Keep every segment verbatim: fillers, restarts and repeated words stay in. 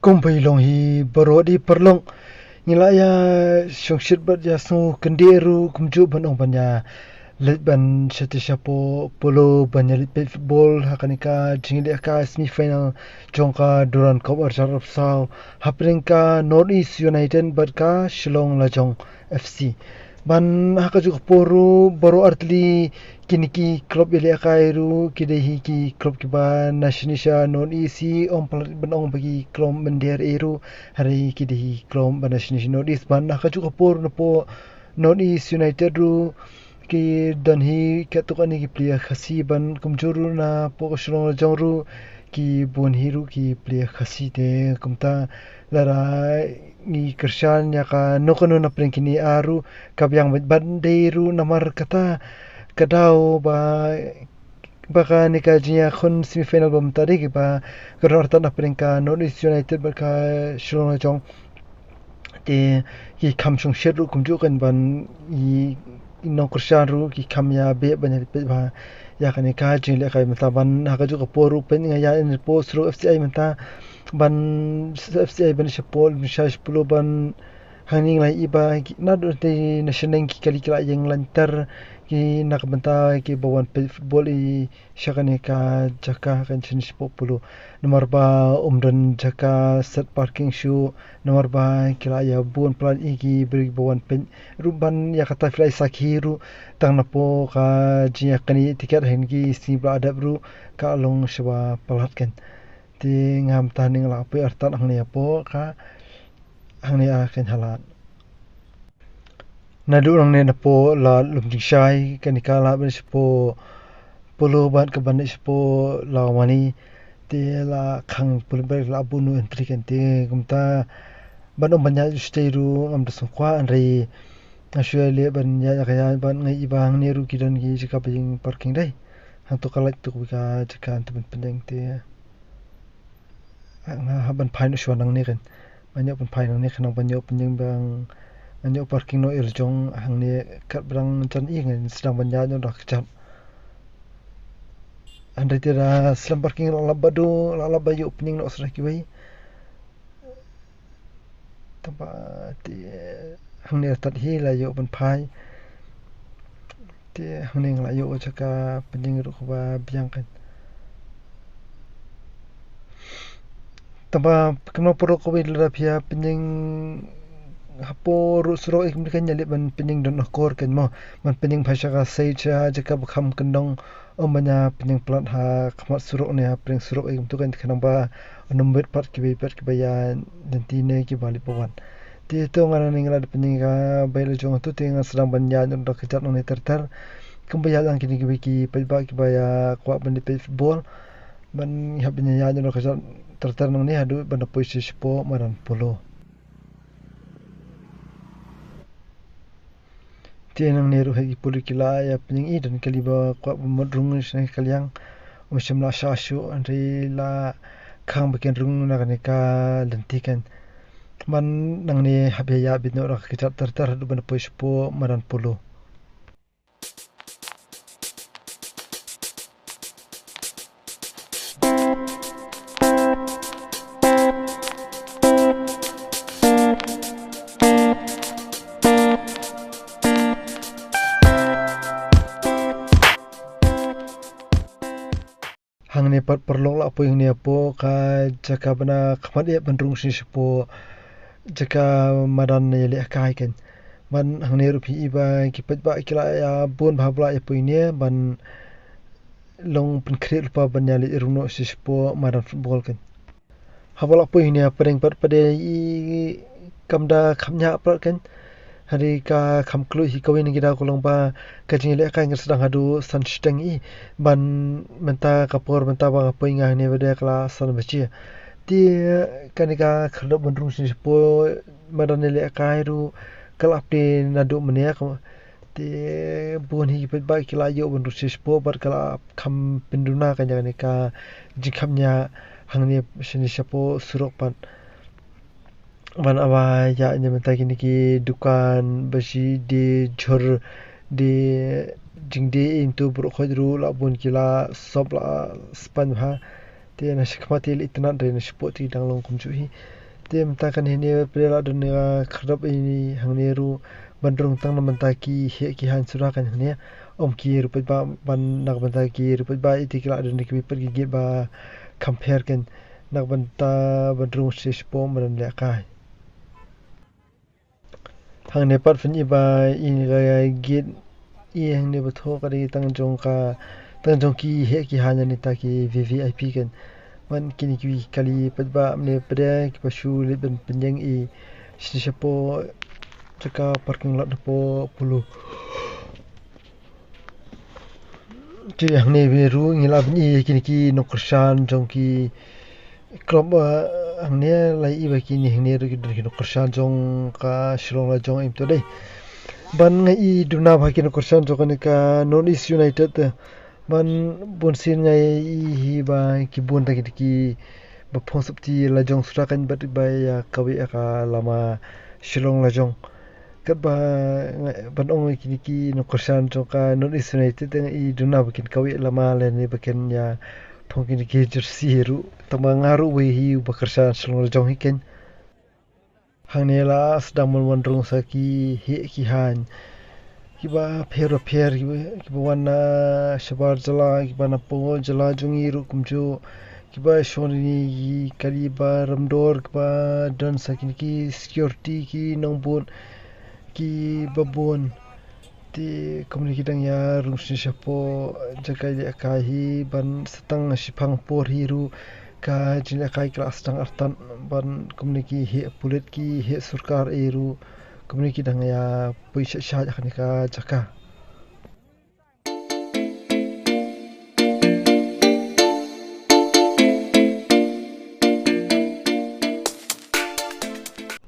Kumba i long hi baroh i paralok, ngi la ïa shongshit bad ïa sngew kyndit ruh kumjuh ban ong ban ïa leit ban shatei shapoh Polo ban ïa leit peit football ha kane ka jingïalehkai semi final jong ka Durand Cup arhajar arphew saw hapdeng ka North East United bad ka Shillong Lajong F C. Ban ha kajuh ka por ruh baroh artylli kine ki club ïalehkai ruh ki dei hi ki club kiba na shane sha North East hi, ym palat ban ong ba ki club mynder ei ruh, hynrei ki dei hi club ba na shane sha North East. Ban ha kajuh ka por napoh North East United ruh ki don hi katto katne ki player Khasi, ban kumjuh ruh napoh ka Shillong Lajong ruh ki bun hi ruh ki player Khasi. Te kumta lada ngi kyrshan ïa kano kano na pdeng kine ar ruh ka biang beit, ban dei ruh namar kata ka daw ba, ba kane ka jingïakhun semi final ba mynta dei kiba ka don artat na pdeng ka North East United bad ka Shillong Lajong. Te ki kham shongshit ruh kumjuh kan, ban i, i nongkyrshan ruh ki kham ïa beh ban ïa peit bha ïa kane ka jingïalehkai mynta. Ban ha kajuh ka por ruh peit nga ïa in post ruh F C I mynta, ban F C I ban shapoh, ban shai shapoh Polo, ban hangne nga la ïohi ba ki, naduh te na shaneng ki kali ki la ïeng lynter ki na ka bynta kiba wan peit football i sha kane ka jaka kan shen shapoh Polo. Namar ba ym don jaka set parking shuh, namar ba ki la ïa bun palat ïa ki briew ba wan peit ruh. Ban ïa kata phi la ïa sakhi ruh tang napoh ka jingïaknieh tiket ha kine ki sngi ba la dep ruh ka long shibun palat kan. Te ngam tang, nga la poi artat hangne hapoh ka, hangne ha kane halan. Naduh nangne napoh Lad Lumjingshai, kane ka lad ban shapoh Polo bad ka ban shapoh Lawmani, te la khang pule bad la bun entry kan. Te kumta ban ong ban ïaid shatei ruh ngam da sngewkwah, hynrei nga shu ïaleh ban ïaid ïa ka ïaid, bad nga ïohi ba hangne ruh ki don ki jaka pajing parking dei. Hangto ka lait tu ka jaka hangto ban pynïeng te. Nga hap ban phai noh shuwa nangne kan. Nga ïoh ban phai nangne kan, nang ban ïoh pynïeng, ba nga ïoh parking noh ïa la jong hangne, kat ba dang jan i ngan sdang ban ïaid noh da kjat. Hynrei te da slem parking, la lap ba dei, la lap ba ïoh pynïeng noh sdang kiwei. Tangba te hangne artat hi la ïoh ban phai. Te hangne nga la ïoh jaka pynïeng ruh kaba biang kan. Tangba kumno pyrshah kawei lada phi ïa pynïeng hapoh ruh surok, eh, kumne kan ïaleh ban pynïeng don akor kan mo. Ban pynïeng bha sha ka side, sha jaka ba kham kyndong, ym ban ïa pynïeng palat ha khmat surok ne ha pdeng surok, eh, kumto kan, khnang ba ym wet pat kiwei pat kiba ïa lynti ne kiba leit ba wan. Te to nga nangne nga la dep pynïeng kaba ïa la jong, to te ngan sdang ban ïaid noh da kjat nangne ter ter. Kumba ïaid lang kine kiwei ki paidbah kiba ïa kwah ban leit peit football. Ban hap ban ïaid noh da kjat ter ter nangne haduh ban da poi sha shapoh madan Polo. Te nangne ruh ha ki pule ki la ïa pynïeng, i don kali ba kwah ban mut rung sha ka liang. Ym shym la shah shuh, hynrei la khang ba kin rung na kane ka lynti kan. Ban nangne hap ïa ïaid beit noh da ka kjat ter ter haduh ban da poi shapoh madan Polo. Hangne pat paralok, la poi hangne hapoh ka jaka ba na khmat ïa ban rung sha shapoh jaka madan ïalehkai kan. Ban hangne ruh phi i ba ki paidbah ki la ïa bun bha ba la ïa poi hangne ban long pynkhreh lypa ban ïa leit rung noh sha shapoh madan football kan. Haba la poi hangne ha pdeng pat pat de i kam da kham ñiah pat kan. Hynrei ka kham kloi hi kawei na ki daw ka long ba ka jingïalehkai kan sdang haduh san shiteng i, ban mynta ka por mynta ba nga poi nga hangne ba de ka la san baje. Te kane ka khyrdop ban rung sha shapoh madan ïalehkai ruh ka la plie naduh mynne ka Te bun hi ki paidbah ki la ïoh ban rung sha shapoh bad ka la kham pynduna ka ïa kane ka jingkham ñiah hangne shane shapoh surok pat. Ban aba ïa ïa mynta kine ki dukan ba shi die jhur die jingdie, into baroh khoit ruh la bun ki la sop la span bha. Te na shakhmat te la itynnad, te na shapoh te dang long kumjuh hi. Te mynta kan hangne pat la don ka khyrdop ïa hangne ruh ban rung tang na bynta ki heh ki haiñ suda kan hangne. Ym ki ruh pat ba ban na ka bynta ki ruh pat ba ïa te ki la don kiwei pat ki gate ba kham pher kan na ka bynta ban rung shi shapoh madan lehkai. Hangne pat phin i ba i ka gate i hangne ba thoh ka dei tang jong ka, tang jong ki heh ki haiñ ne ta ki V V I P kan. Ban kine ki kali pat ba mne pat ki ba shu leit ban pynïeng i shi shapoh jaka parking lot hapoh Polo. Te hangne ruh ngi la ban i kine ki nongkyrshan jong ki club, eh, hangne la i ba kine hangne ruh ki don ki nongkyrshan jong ka Shillong Lajong im to dei. Ban nga i duna ba ki nongkyrshan jong kane ka North East United, eh, ban bun sien nga i hi ba ki bun ta kine ki ba phong sopti Lajong suda kan bat ba ïa kawei ka lama Shillong Lajong. Katba nga, ban ong kine ki nongkyrshan jong ka North East United nga i duna ba kin kawei lama lane ba kin ïa phong kine ki jersey ruh. Tangba nga ruh wei hi ba kyrshan Shillong Lajong hi kan. Hangne la sdang ban wan rung sa ki heh ki haiñ. Kiba pher ba pher, kiba, kiba wan na shabar jylla, kiba na poh jylla jong ngi ruh kumjuh. Kiba shong ri ki kali ba ramdor, kiba don sa kine ki security, ki nongbud, kiba bun. Te kumne ki dang ïa rung shi shapoh jaka ïalehkai hi ban sa tang shiphang por hi ruh ka jinglehkai ka la sdang artat ban kumne ki heh pulit ki heh sorkar ei ruh kumne ki dang ïa poi shah shah ha kane ka jaka.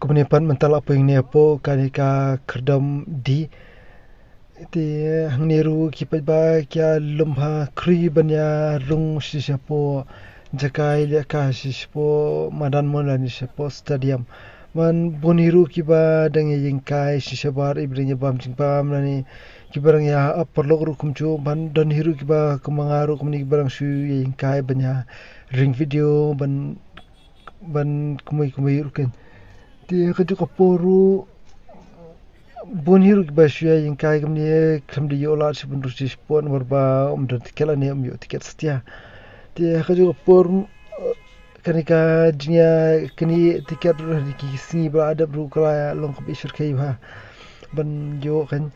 Kumne pat mynta la poi hangne hapoh kane ka Khyrdom D. Te hangne ruh ki paidbah ki ïa lum ha khri ban ïa rung shi shapoh jaka ïalehkai shi shapoh madan mon lane shapoh stadium. Ban bun hi ruh kiba dang ïa ïeng kai shi shabar, kiba dang ïa bam jingbam lane kiba dang ïa ap paralok ruh kumjuh, ban don hi ruh kiba kumba nga ruh kumne kiba dang shu ïa ïeng kai ban ïa ring video ban, ban kumwei kumwei ruh kan. Te ha kajuh ka por ruh bun hi ruh kiba shu ïa ïeng kai kumne, kam da ïoh lad shibun ruh shi shapoh namar ba ym don tiket lane ym ïoh tiket satia. Te ha kajuh ka por, eh, kane ka jingïaknieh tiket ruh ha kine ki sngi ba la dep ruh ka la long kaba i shyrkhei bha ban ïoh kan.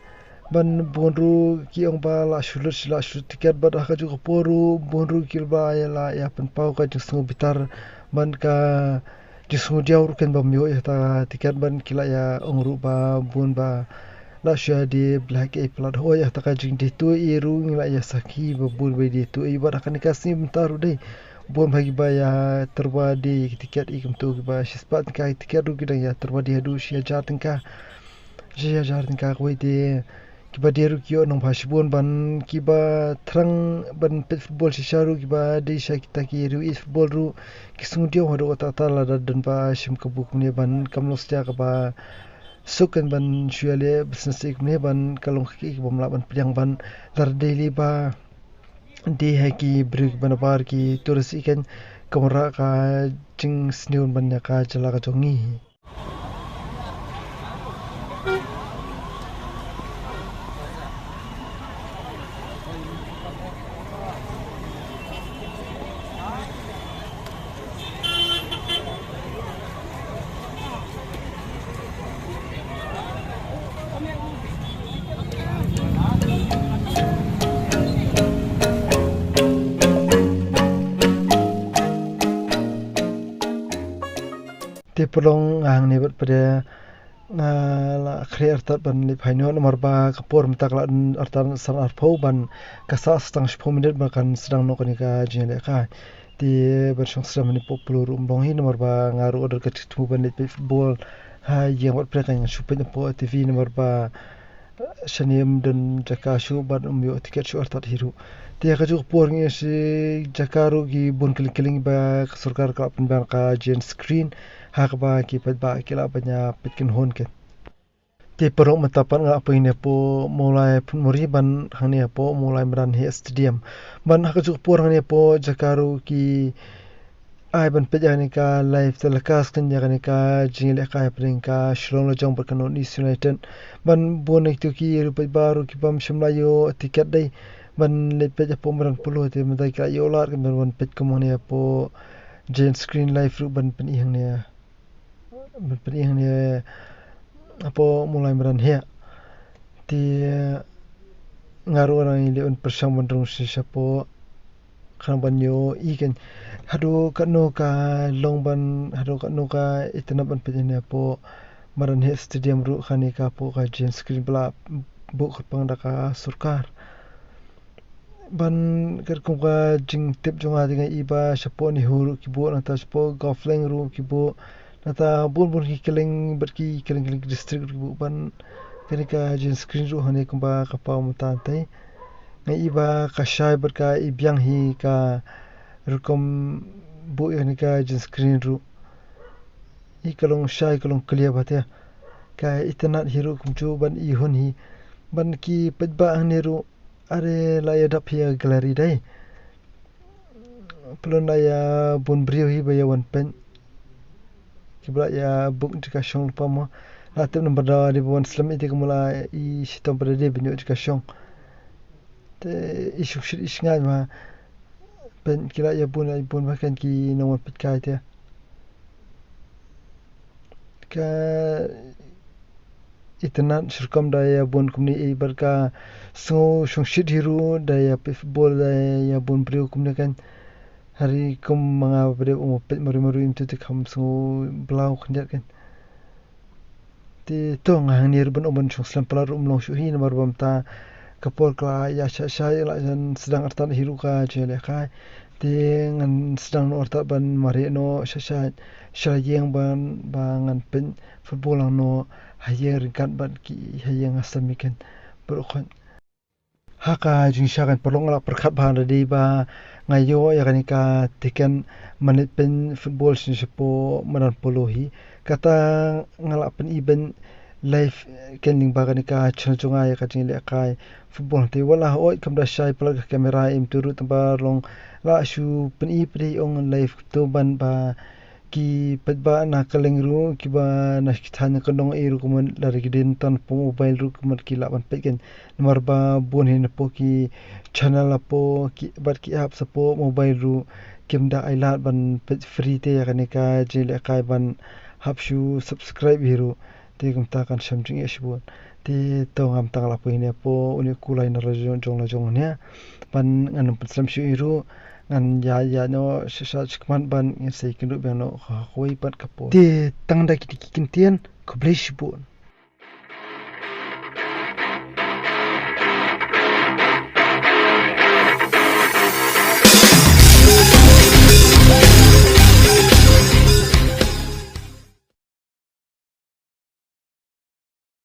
Ban bun ruh ki ong ba la shu lut shi la shu lut tiket bad ha kajuh ka por ruh bun ruh ki la ba ïa la ïa pynpaw ka jingsngew bitar ban ka jingsngew diaw ruh kan bym ïoh ïa kata ka tiket ban ki la ïa ong ruh ba bun ba la shu ïa die ba la ki ei palat. Hooid, ïa kata ka jingdie tuh ei ruh ngi la ïa sakhi ba bun ba die tuh ei bad ha kane ka sngi mynta ruh dei bun ba kiba ïa tyrwa die ïa ki tiket, ïa kumto kiba shispah tyngka ki tiket ruh ki dang ïa tyrwa die haduh shi hajar tyngka. Shi hajar tyngka kawei te kiba die ruh ki ïoh nongbha shibun ban kiba thrang ban peit football shisha ruh kiba dei sha kita ki riew ïeit football ruh ki sngewdiaw haduh katta katta lada don ba shim kabu kumne ban kam long satia kaba suk kan ban shu ïaleh business kumne ban ka long kaba ym lah ban pdiang ban lar daily ba die ha ki briew kiba nabar ki tourist kan ka wanrah ka jingsniew ban ïa ka jylla ka jong ngi. Te pynlong nga hangne bad pat nga la khreh artat ban leit phai noh namar ba ka por mynta ka la dang artat san arphew ban ka sah sa tang shiphew minit ba kan sdang noh kane ka jingïalehkai. Te ban shong sdang mynne hapoh Polo ruh ym long hi namar ba nga ruh order ka jingthmu ban leit peit football ha ïing bad pat kan shu peit hapoh T V namar ba shane ym don jaka shuh bad ym ïoh tiket shuh artat hi ruh. Te ha kajuh ka por ngi ïohi jaka ruh ki bun kylleng kylleng ba ka sorkar ka la pynbiang ka giant screen ha kaba ki paidbah ki lah ban ïa peit kynhun kan. Te paralok mynta pat nga la poi hangne hapoh Mawlai Phunmuri ban hangne hapoh Mawlai Madan Heh Stadium. Ban ha kajuh ka por hangne hapoh jaka ruh ki ai ban peit ïa kane ka live telecast kan ïa kane ka jingïalehkai hapdeng ka Shillong Lajong bad ka North East United. Ban bun na kito ki ruh paidbah ruh ki bym shym la ïoh tiket dei ban leit peit hapoh madan polo, te mynta ki la ïoh lad kan ban peit kum hangne hapoh Giant Screen Live ruh ban pyni hangne. Ban pyni hangne hapoh Mawlai Madan Hiah. Te nga ruh nga ngi leh un pyrshang ban rung shisha hapoh khnang ban ïohi kan haduh katno ka long ban, haduh katno ka itynnad ban peit hangne hapoh Madan Hiah Stadium ruh kane ka hapoh ka Giant Screen ba la buh kyrpang da ka sorkar. Ban katkum ka jingtip jong nga te nga i ba shapoh NEHU ruh ki buh, nangta shapoh Golf Link ruh ki buh, nangta bun bun ki kylleng bad ki kylleng kylleng ki district ruh ki buh ban kane ka Giant Screen ruh hangne kumba ka paw mynta te. Nga i ba ka shai bad ka i biang hi ka rukom buh ïa kane ka Giant Screen ruh. I ka long shai, ka long clear bha te. Ka itynnad hi ruh kumjuh ban i hun hi. Ban ki paidbah hangne ruh are la ïa dap hi ïa gallery dei. Pynlong da ïa bun briew hi ba ïa wan peit. Ki ba la ïa book jaka shong lypa mo. La tip namar da dei ba wan slem ite kumla i shitom ba da dei ban ïoh jaka shong. Te i shukshit i shngain ma peit ki la ïa bun, ïa bun ba kan ki nongwan peit kai te. Ka itynnad shi rukom da ïa bun kumne i bad ka sngew shongshit hi ruh da ïa peit football da ïa bun briew kumne kan. Hari kum ma nga ba dei u peit mari mari im tu te kham sngew blau khyndiat kan. Te to nga hangne ruh ban ong ban shong slem palat ruh um long shuh hi namar ba mynta ka por ka la ïa shah shah la jan sdang artat hi ruh ka jingïalehkai. Te ngan sdang noh artat ban mareh noh shah shah sha ïing ban ba ngan peit football lang noh ha ïing ryngkat bad ki ha ïing ha sami kan. Baroh khoit. Ha ka jingshisha kan paralok nga la pyrkhat bha da dei ba nga ïoh ïa kane ka tiket ban leit peit football shisha shapoh madan polo hi. Kata nga la pyni ban live kan lyngba kane ka channel jong nga ïa ka jingïalehkai football te wat la hooid kam da shai palat ka camera im tu ruh tang ba long la shu pyni pdei ong live to ban ba ki paidbah na kylleng ruh kiba na ki thaiñ ka nong ei ruh kumne la ri ki dei tang hapoh mobile ruh kumne ki lah ban peit kan. Namar ba bun hi napoh ki channel hapoh ki bad ki apps hapoh mobile ruh kim da ai lad ban peit free te ïa kane ka jingïalehkai ban hap shu subscribe hi ruh. Te kumta kan shem jingeh shibun. Te to ngam tang la poi ne hapoh une u kulai na la jong jong la jong ne. Ban ngan ym pynslem shuh hi ruh ngan ïa ïa noh shisha shikmat ban ngin sa ïakynduh biang noh ha kawei pat ka por. Te tang da kiti ki kyntien, khublei shibun.